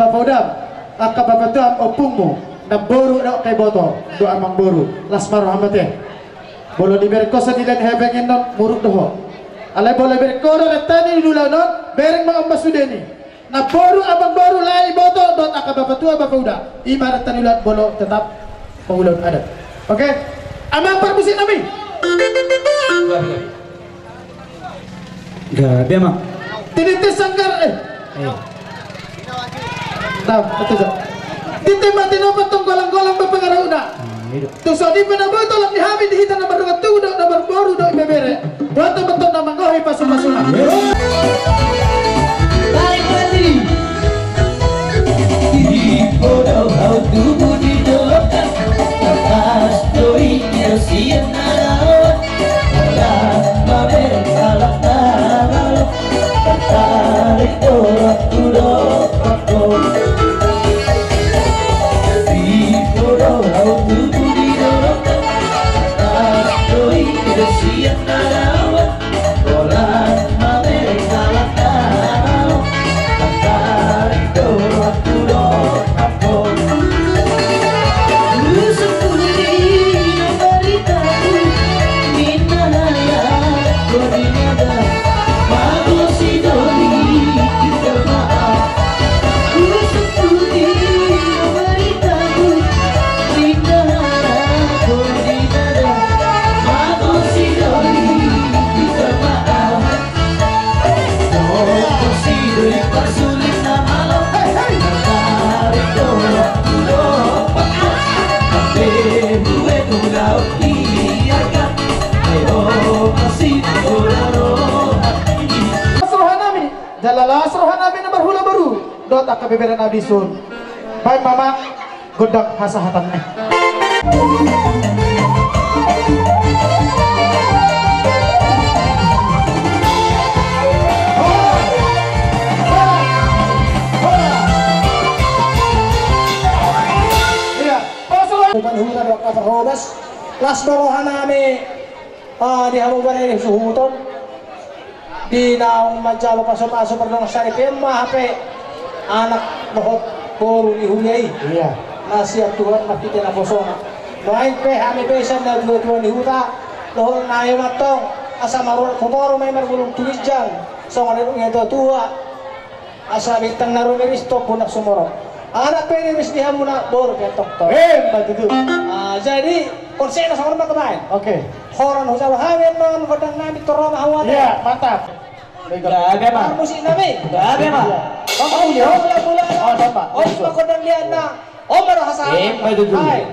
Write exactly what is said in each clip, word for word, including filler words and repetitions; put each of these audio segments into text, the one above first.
Paudam, angka bapatuam, ompungmu, namboru dohot iboto dohot amangboru, las ma roham ate. Molo dibereng ho sandilan hepeng annon, muruk do ho. Alai molo dibereng ho do renta ni ulaon on, bereng ma ombas sudena i. Namboru, amangboru, lae, iboto dohot angka bapatua, bapauda. I ma renta ni ulaon molo tetap mangulahon adat. Oke? Amang parmusik nami. Gabe ma. Tiniti sanggar, eh. Eh. Nah, betul, Cok. Tiniti ma tinopa tong, golang-golang ma pangarahutna. Hmm, iya. Tung songon i pe na boi tolap ni hami di hita na mardongan tubu dohot na marboru dohot ibebere. Boha tung ma tong na manggohi pasu-pasuna. Tarik lagi. Di podo hau tubu di dolok, atas doi di sian na lawan. Alam mamereng alam na lawan. Tarik tolak tu dompak ho. Di podo hau tubu di dolok, atas doi di sian na lawan. Holan mamereng alat na ro, antar i do tu dompak ho. Usup pudi na barita, ninna halak ho di nada, mago sidoli, minta maaf. Las rohanami, jala las rohanami na marhula boru dohot angka beberenami son. Baen ma gondang hasahatanna. Ia, pos roha. Tuhan hula dohot angka parhobas, las do rohanami. Ah, di hamu bere ni suhuton. Di naung manjalo pasu-pasu pardongan saripeon ma hape anak dohot boru ni huria i. Ia. Na sian Tuhan ma hita naposona. Nuaeng pe hami pe sian natua-tua ni huta, dohot nami ma tong, asa marhobas, humoru ma i margulung tu ginjang, songon na nidok ni natua-tua. Asa bintang na rumiris, tompu na sumorop. Anak pe riris di hamuna, boru pe tongtong. Emma tutu. Ah, jadi konsepna songon on ma tabaen. Oke. Holan hujalo hami annon gondangnami, tor ro ma hamu ate. Ia, mantap. Gabe ma. Parmusiknami. Gabe ma. Ia. Tong, tong, ia. Holan, holan. Oh, tong, Pak. Oh, gondang liatna. Om Mara Hasa. Emma tutu. Hai.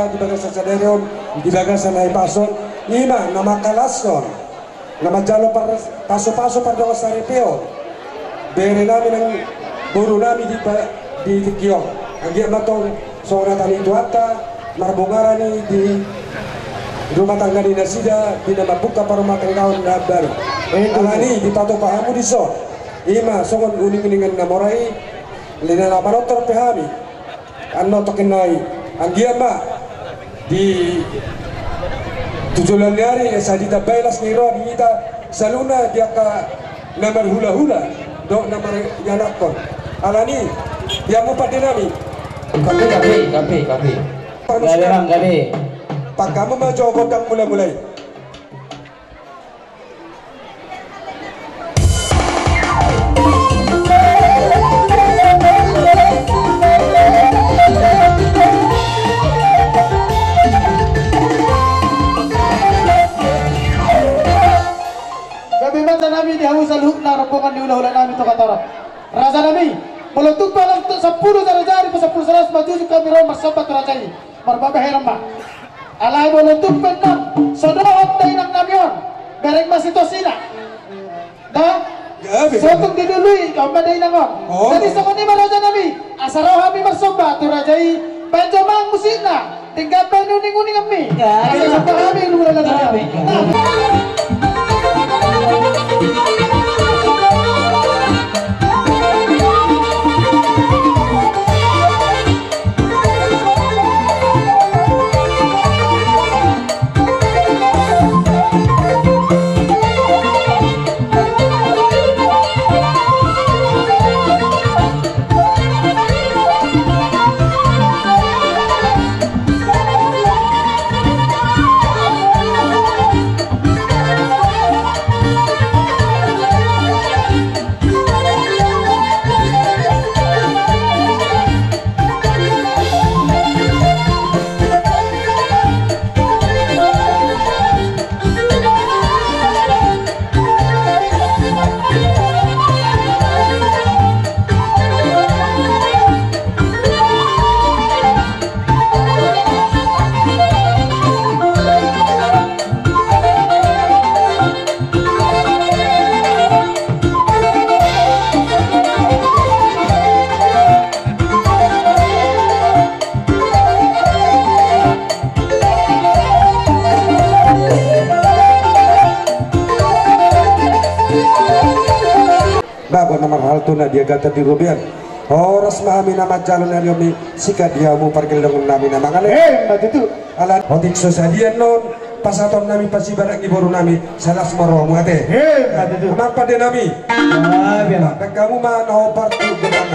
Di bagasan sadari on, di bagasan hahipason, ima na mangkalashon, na manjalo par-, pasupasu pardongan saripeon bere nami nang boru nami di pa-, di tingki on. Anggiat ma tong songon hata ni Tuhanta, marbungaran i di rumah tangga ni nasida, di na mambuka parumatanggaon na baru. Alani dipatupa hamu dison, ima songon uninguningan na mora i, lehon na manortor pe hami. Annon tongkin nai, anggiat ma di tu joloan ni ari, asa ditambai las ni roha di hita saluhutna di angka na marhulahula dohot na marianakhon. Alani, di hamu pande nami. Gabe, gabe, gabe, gabe. Gabe, Bang, gabe. Pangkamu ma jo gondang mulamula i. Gabe ma raja nami di hamu saluhutna rombongan ni hulahula nami Togatorop. Raja nami, molo tung pe sampulu jari-jari pe sampulu salas ma jujung hami ro marsomba tu raja i. Marbabaheron ma. Alai molo tung pe nang so dohot dainang nami on, bereng ma situasina. Da? Gabe. So tung dilului on ma dainang on. Oh. Jadi songon i ma raja nami, asa ro hami marsomba tu raja i, baen jo amang musikna, denggan baen uninguninganmi. Gabe. Asa somba hami luhut raja nami. Gabe. Nah. Bagot na marhalto na di agatan di robean. Horas ma hami na manjalo na riom i, sikat di hamu pargellengon nami na mangalehon. Eh, ma tutu. Ala otik so sadia annon pasahaton nami pasibarak ni boru nami, salas ma rohamu ate. Eh, ma tutu. Amang pande nami. Ah, biar. Baen hamu ma na hombar tu gedang.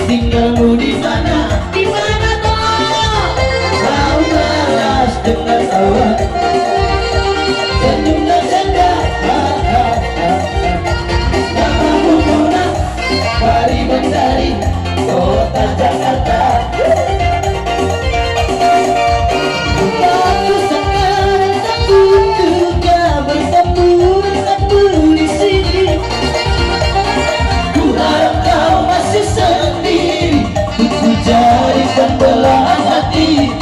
Tinggalmu di mana? Di mana kau? Kau balas dengan tawa. Senyum dan canda. Nama Mona, Pari Mentari, kota Jakarta. Aku sekarang takut juga bertemu denganmu di sini. Ku harap kau masih sendiri, ku jadikan belahan hati.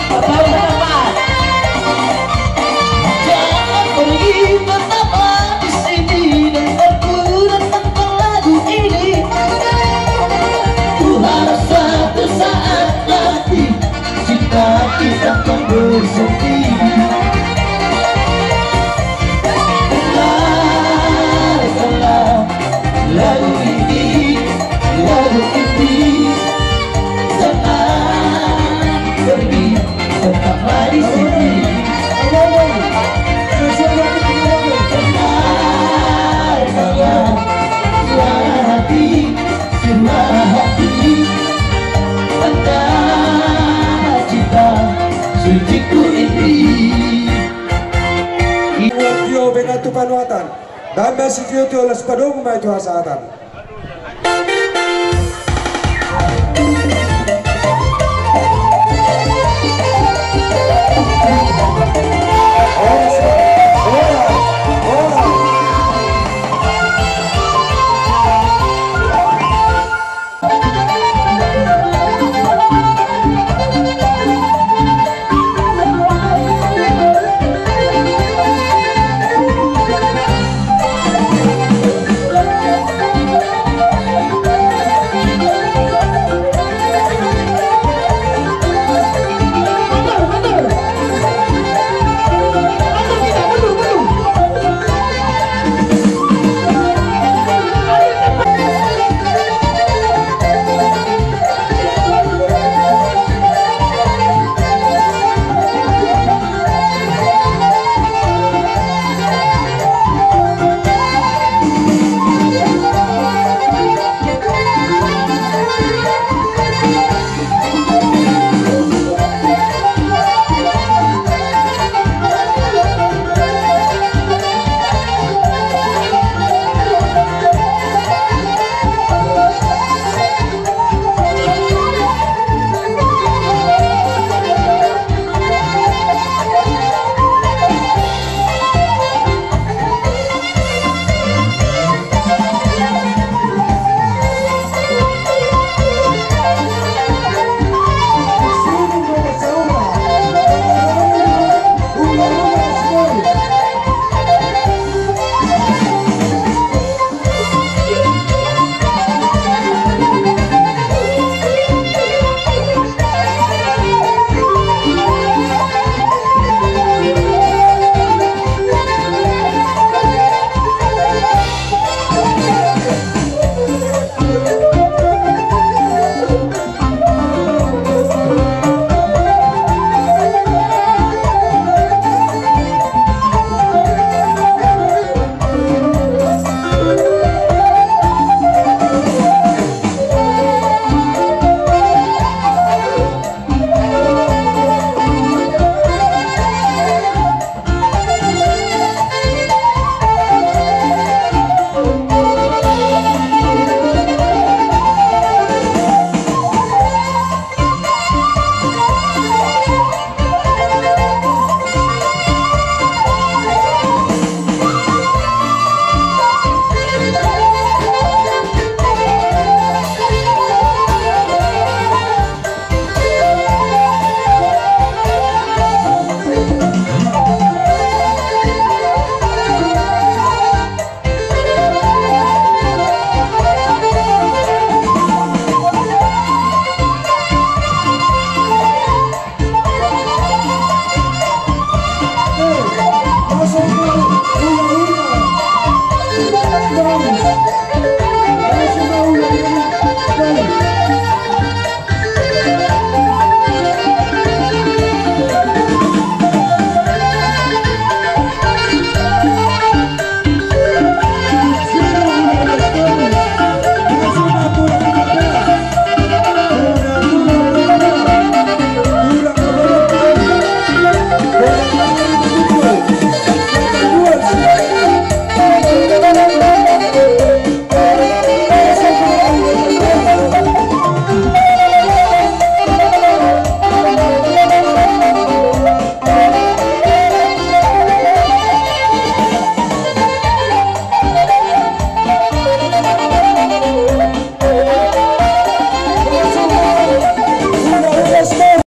Jangan pergi, tetaplah di sini, dengarku dan dengar lagu ini. Ku harap suatu saat nanti cinta kita akan bersemi. Dengarkanlah lagu ini, lagu ini. Jangan pergi, tetaplah di sini. Dengarkanlah suara hati, suara hati. Tanda cinta suciku ini. Tio, bengan tu panuatan. Dame sitio-tio, las padomu ma i tu hasahatan.